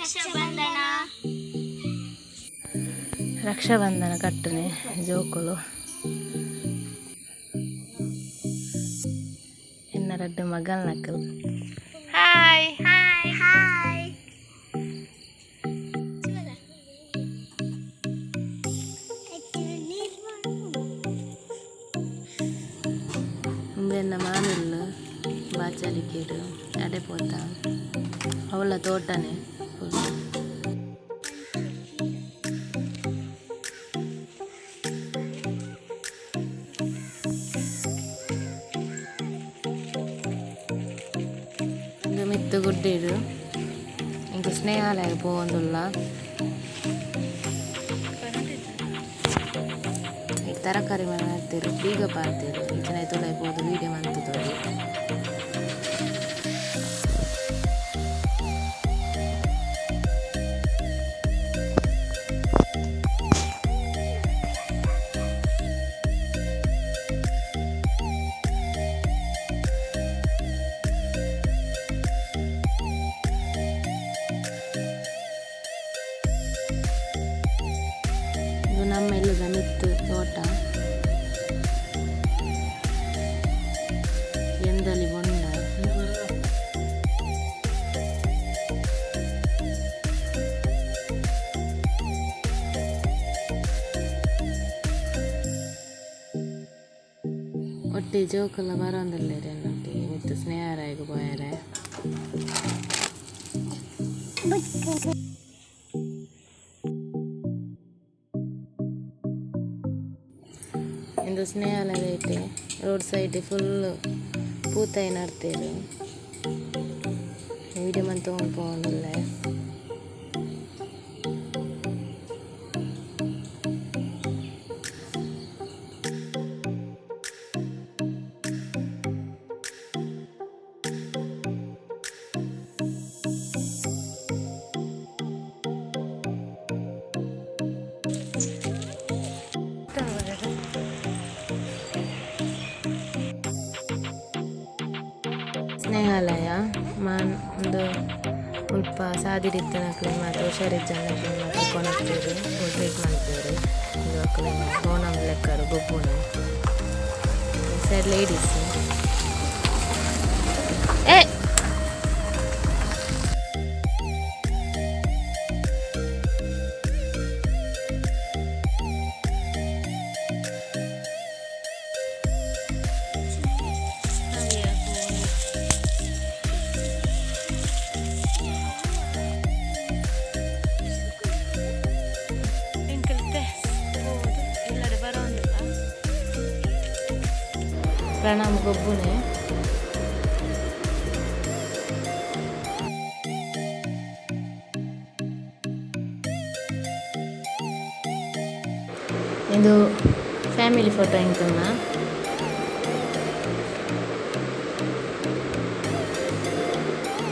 ರಕ್ಷಾಬಂಧನ. ರಕ್ಷಾಬಂಧನ ಕಟ್ಟುನೆ ಜೋಕುಲು. ಎನ್ನ ರಡ್ಡ್ ಮಗಲ್ನಕುಲು. ಹಾಯ್. Hi hi. ಉಂದೆನ್ನ ಮಾಮಿಲ್ಲು ಬಾಚಲಿಕೆಡ್ ಅಡೆ ಪೋತ ಅವಳ ತೋಟನೆ ಫುಲ್. ಉಂದು ಮಿತ್ತ್ ಗುಡ್ಡೆಡ್ ಎಂಕ್ ಸ್ನೇಹಾಲಯ ಪೋವೊಂದುಲ್ಲ. ಐಟ್ ತರಕಾರಿ ಮಾತ ನಡ್ತೆರ್, ಬೀಗ ಪಾಡ್ದೆರ್. ಇಂಚಿನ ಐತ ಉಲಾಯಿ ಪೋದು ವೀಡಿಯೋ ಮಂತುದೊಲಿ. ಉಂದು ನಮ್ಮ ಇಲ್ಲದ ಮಿತ್ತ್ ತೋಟ. ಗೆಂದಲಿ ಬೊಂಡ. ಒಟ್ಟಿ ಜೋಕುಲ್ಲ ಬರೋಂದುಲ್ಲೆರ್ ಎನ್ನೊಟ್ಟಿಗೆ ಮಿತ್ತ್ ಸ್ನೇಹರಾಯಗ್ ಪೋಯೆರೆ. ಇಂದು ಸ್ನೇಹಾಲಯದ road side full ಪೂತೈ ನಡ್ತೆರ್. Video ಮಂತೊಂದು ಪೋವೊಂದುಲ್ಲೆ. Snehalaya ಮಾನ್ ಉಂದು ಮುಲ್ಪ ಸಾದಿಡಿತ್ತಿನಕ್ಲೆನ್ ಮಾತ ಹುಷಾರಿಜ್ಜಂದಿನಕ್ಲೆನ್ ಮಾತ ಕೊನೊಪೆರ್, ಟ್ರೀಟ್ ಮನ್ಪುವೆರ್. ಉಂದು ಅಕುಲೆನ ಓಣಂ ಲೆಕ್ಕಡ್ ಗೊಬ್ಬುನು ಸೈಡ್ ಲೇಡೀಸ್. ಏ ಪ್ರಣಾಮ್ ಗೊಬ್ಬುನೆ. ಇಂದು ಫ್ಯಾಮಿಲಿ ಫೋಟೋ ಎಂಕಲ್ನ.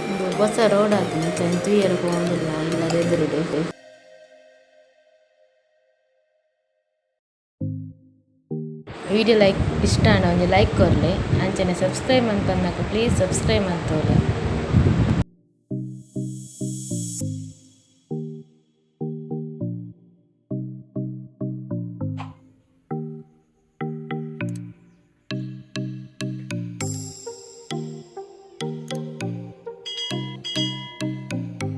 ಉಂದು ಪೊಸ ರೋಡ್ ಆತುಂಡು, ಅಂಚ ತೂಯೆರೆ ಪೋವೊಂದುಲ್ಲ ಇಲ್ಲದ ಎದುರುಡು. ವಿಡಿಯೋ ಲೈಕ್ ಇಷ್ಟ ಆಂಡ ಒಂಜಿ ಲೈಕ್ ಕೊರ್ಲೆ. ಅಂಚನೆ ಸಬ್ಸ್ಕ್ರೈಬ್ ಮನ್ಪಂದಿನಕುಲು ಪ್ಲೀಸ್ ಸಬ್ಸ್ಕ್ರೈಬ್ ಮಂತೊಲೆ.